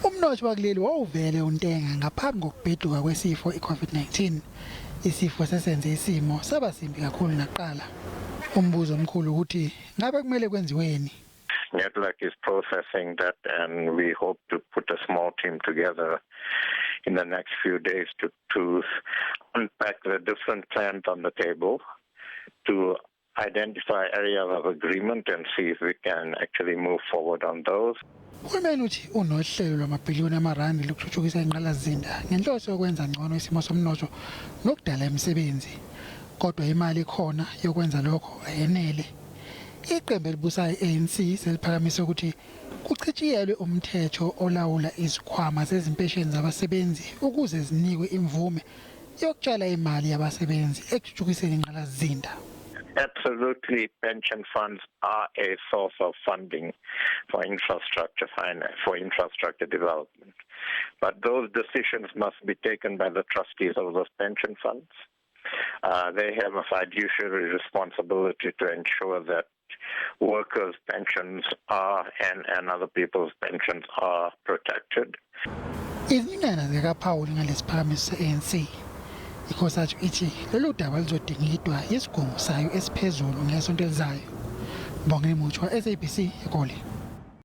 Umnotho wakuleli wawuvele untenga ngaphambi kokubheduka kwesifo i-COVID-19. Isifo sesenze isimo saba simbi kakhulu naqala. Umbuzo omkhulu ukuthi ngabe kumele kwenziweni? Nedlac is processing that, and we hope to put a small team together in the next few days to unpack the different plans on the table, to identify areas of agreement and see if we can actually move forward on those. Uhulumeni uthi unohlelo lwamabhiliyoni amarandi lokuthuthukisa ingqalasizinda ngenhloso yokwenza ngcono isimo somnotho nokudala imisebenzi. Kodwa imali ekhona yokwenza lokho ayenele. Iqembu elibusayo i-ANC seliphakamise ukuthi kuchitshiyelwe umthetho olawula izikhwama zezimpesheni zabasebenzi ukuze zinikwe imvume yokutshala imali yabasebenzi ekuthuthukiseni ingqalasizinda. Absolutely, pension funds are a source of funding for infrastructure finance, for infrastructure development. But those decisions must be taken by the trustees of those pension funds. They have a fiduciary responsibility to ensure that workers' pensions are and other people's pensions are protected. Izinyunyana azikaphawuli ngalesiphakamiso se-ANC. ICOSATU ithi lolu daba luzodingidwa yisigungu sayo esiphezulu ngesonto elizayo. Mbongeni Muthwa, SABC, eGoli.